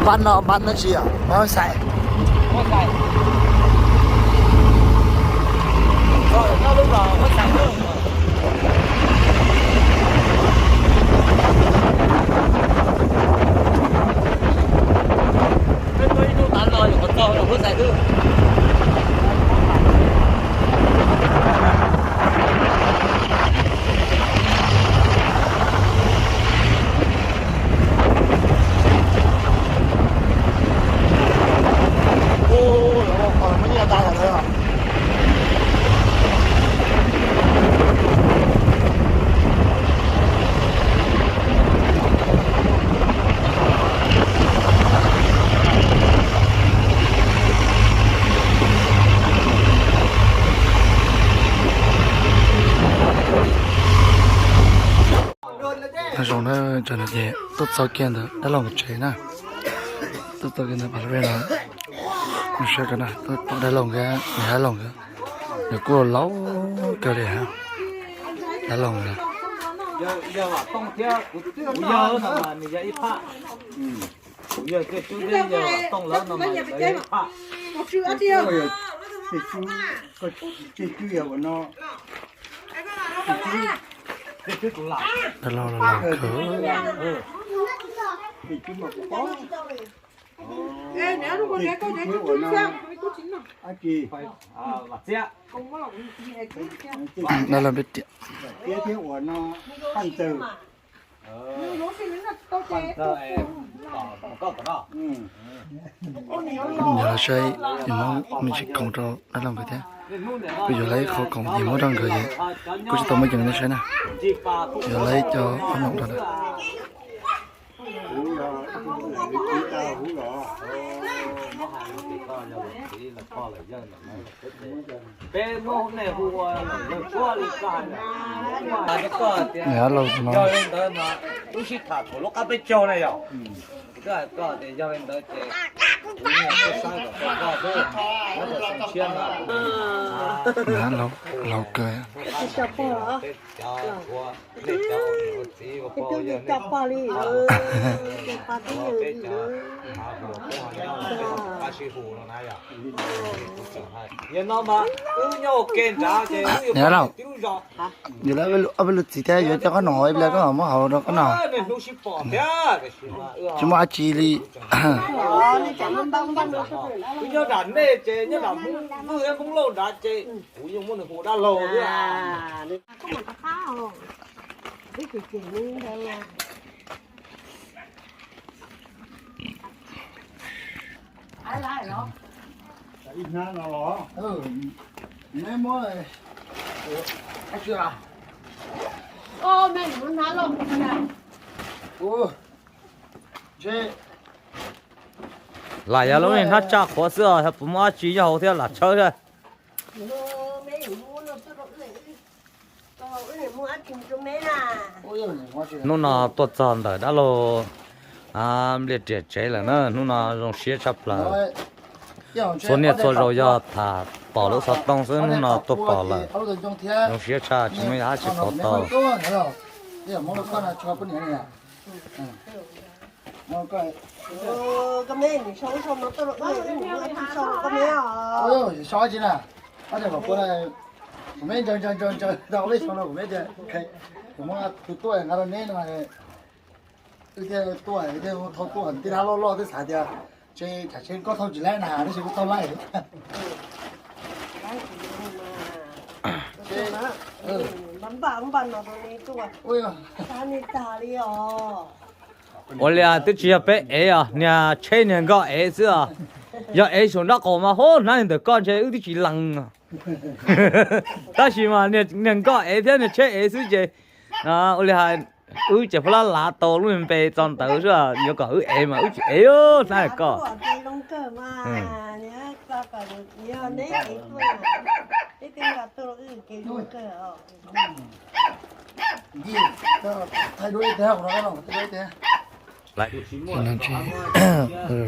Pab no pab tab sis yog pab Huab Xais. Nyob zoo na, tam no ces tuaj txog kiag ntawm dab laug nkawd tsev na. Tuaj txog kiag ntawm pas lab no, mus saib rau na, tuaj pom dab laug nkawd, niam dab laug nkawd, nws kuj laus kawg li. Dab laug nkawd, kuv yawg thiab kuv txiv, kuv yawg no mas nws yog ib phaj. Kuv yawg thiab kuv txiv yog Tooj lawv no mas lawv yog ib phaj. Dab laug los laus kawg. Dab laug peb tiam. Yog los saib, yus muab me ntsis khoom rau dab laug nkawd thiab. Kuv yuav lawv ib qho khoom ces muab rau nkawd, kuj tsis tau muaj ceem nej saib na. Yuav lawv ib co khoom rau na. Niam dab laug no. Niam dab laug, laus kawg. Niam dab laug, yus lawv ob peb lub txiv thiab yuav coj qab no ib pliag koj muab hau rau qab no. Tsis muaj dab tsi li. Lam yog lub niag hnab tsaj qhuav xwb os, puas muaj dab tsi nyob hauv thiab lam tshawb thiab. Hnub no tuaj txog ntawm dab laug Npliaj Riam tsev lawm na, hnub no zoo siab tshaj plaws. Txhua niaj txhua zaus yog tham pom lub xov tooj xwb, hnub no tuaj pom lawm. Zoo siab tshaj, tsis muaj dab tsi pom tau. Kuv me ntsaws ntsaws ntsaws ntsaws tau peb xyoo no kuv me tias kuv muab tus tuaj nqa rau neb no, wb thiaj tuaj, wb thiaj thauj tuaj, tib rab loj loj twb xav tias tseem tsam tseem koj thauj tsis laib na, tab sis koj thauj laib. Ua li twb tsis yog peb ev os, niag tsheb niag nkoj ev xwb os. Yog ev saum nraub qaum mas hub hnab li ntawm koj ntshe wb twb tsis lees. Tab sis mas niag nkoj ev thiab niag tsheb ev xwb ces ua li hais wb ces pheej lab lav tau lub npe txog ntawd xwb, yuav kom wb ev mas wb tsis ev hnab koj.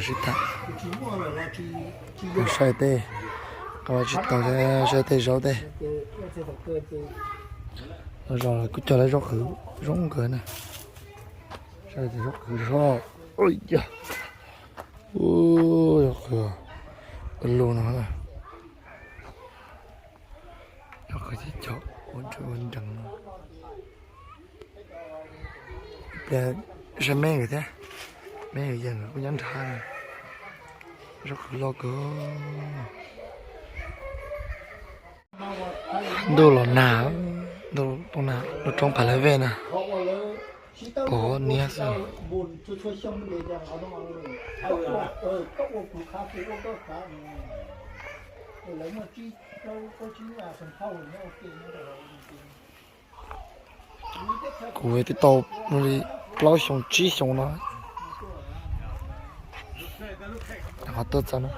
Sib tham, saib tej, qhov tsis tau saib tej zaub tej. Los kuj cog lawv zaub qhwv zoo nkawd na. Saib tej zaub qhwv zoo, yog Ub, yog qhov lus no na, yog qhov ces cov ua nrees no. Ib pliag saib meb nkawd thiab, meb nkawd yeej kuj nyob nrad na. Zaub qhwv loj kawg. Ntuj los nag, ntuj poob nag, ntuj roob phav lawv vej na, pom niab xwb. Kuv twb tau li plaub xyoo tsib xyoo no ho tuaj txog no.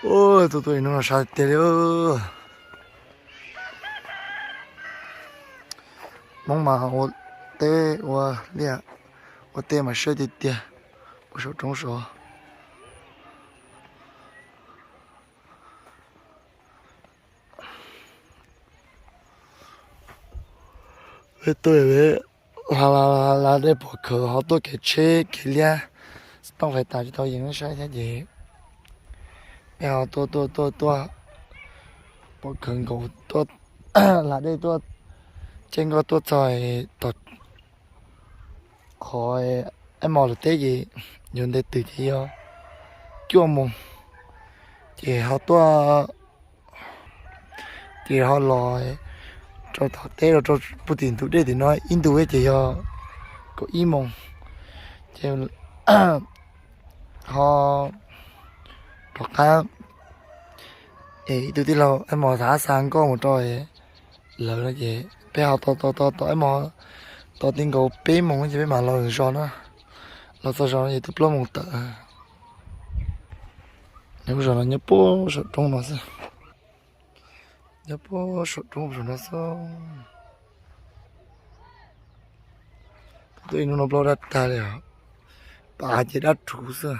Ua, tuaj tuaj ib hnub no sab tiag li. Hmoob mas ua teb ua liaj, ua teb mas siab tiag tiag, ua saum roob sov. Peb tuaj peb hla hla dej pom khawv ho tuaj kev tsheb kev liab, tooj fais tas tsis tau yees saib thiab ces peb ho tuaj tuaj tuaj tuaj pom khawv nkaus tuaj hla dej tuaj, ces nkoj tuaj txog tom qhov Aib Mos lawv teb ces yuav nte twm ces yog cuaj moos, ces ho tuaj ces ho los rau tom teb rau rau puag tim ntug dej tim no ib ntu ces yog kaum ib moos, ces ho rov qab es ib tug tij laug Aib Mos xav xa nkoj mus rau lawv no ces peb ho tos tos tos Aib Mos tos ti nkaus peb moos ces peb mam los zos na. Los txog zos no ces twb plaub moos tawm. Nws lub zos no nyob puag saum roob no xwb. Nyob puag saum roob saum no xwb. Tuaj ib hnub no plaub dab tag li os. Pas ces dab rhuv xwb.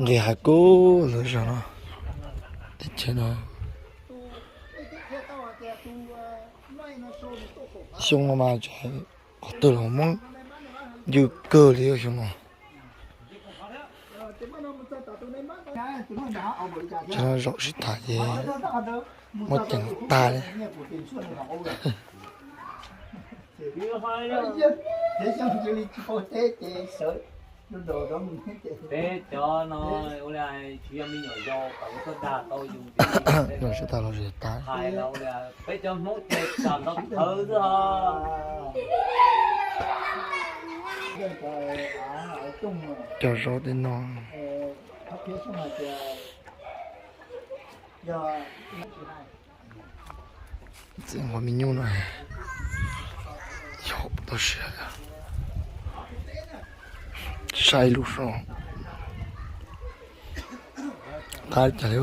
Nqis hais kub lawm zog no, teb chaws no. Xyoo no mas qhov twg los muab yws kawg li xyoo no. Tseem zaum sib tham ces muab ceev tag li. Peb cov no ua li tsis yog me nyuam yaus kom ua tuaj dag tau yus. Sib tham los zem tas. Peb cov Hmoob ces kam tau thawv xwb os. Cov zaub tej no. Txiv nqua me nyuj no, yog tau siav, saib lub so, qab cas li.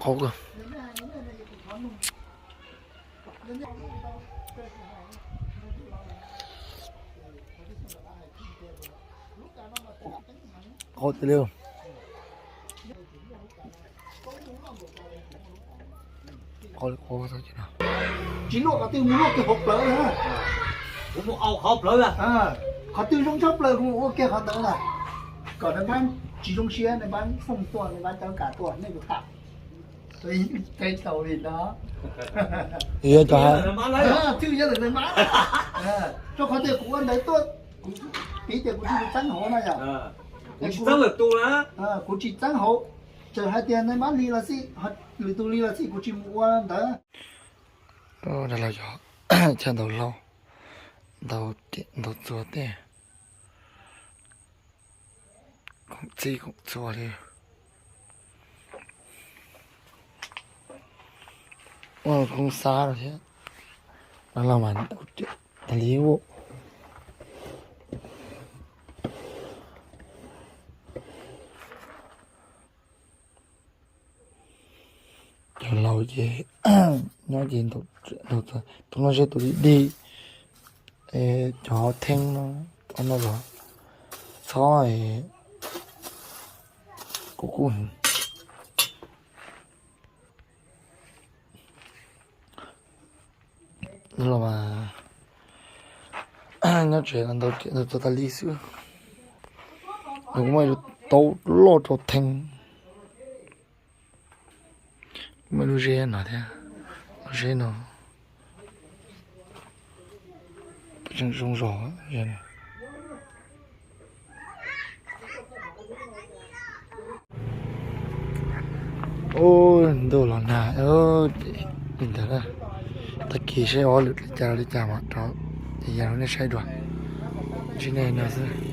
Qhov qhov tiag li. Qhov li qhov tsis luaj qhov twg mus luaj kiag qhov plawv na. Kuv mus au qhov plawv na. Qhov twg zoo tshaj plaws kuv mus ua kiag qhov ntawd na. Kom nais npab tsis zoo siab, nais npab fooj tuaj, nais npab cov kam tuaj, nej mus tham. Teb tau li ntawd. Twb yog lawm nais npab, rau qhov tias kuv ua ntawd tuaj, kuv piv tias kuv tsis txeeb hauv na yom. Kuv tsis txeeb hauv, txawm hais tias nais npab li los xij, lwm tus li los xij kuv tsis mus ua ntawd. Dab laug yog chaw ntaus hlau, ntaus txuas tej, khoom txij khoom txhua li. Ua khoom xab thiab, dab laug mas ntaus tas li ua. Cov laus ces nyob ces ntaus, tus no seb tus dig dig, Cov theeb no los txhob kub kub heev. Los mas nyob tsev los ntau tau tas li xwb. Nws kuj muaj ib lub taub loj rau theeb. Muaj lub zeb no thiab, lub zeb no tseem zoo zog. Ub, ntuj los nag li ntawd. Tag kis saib ob lwm li cas li cas mam rov ces yog rau nej saib dua. Ntsib nej no xwb.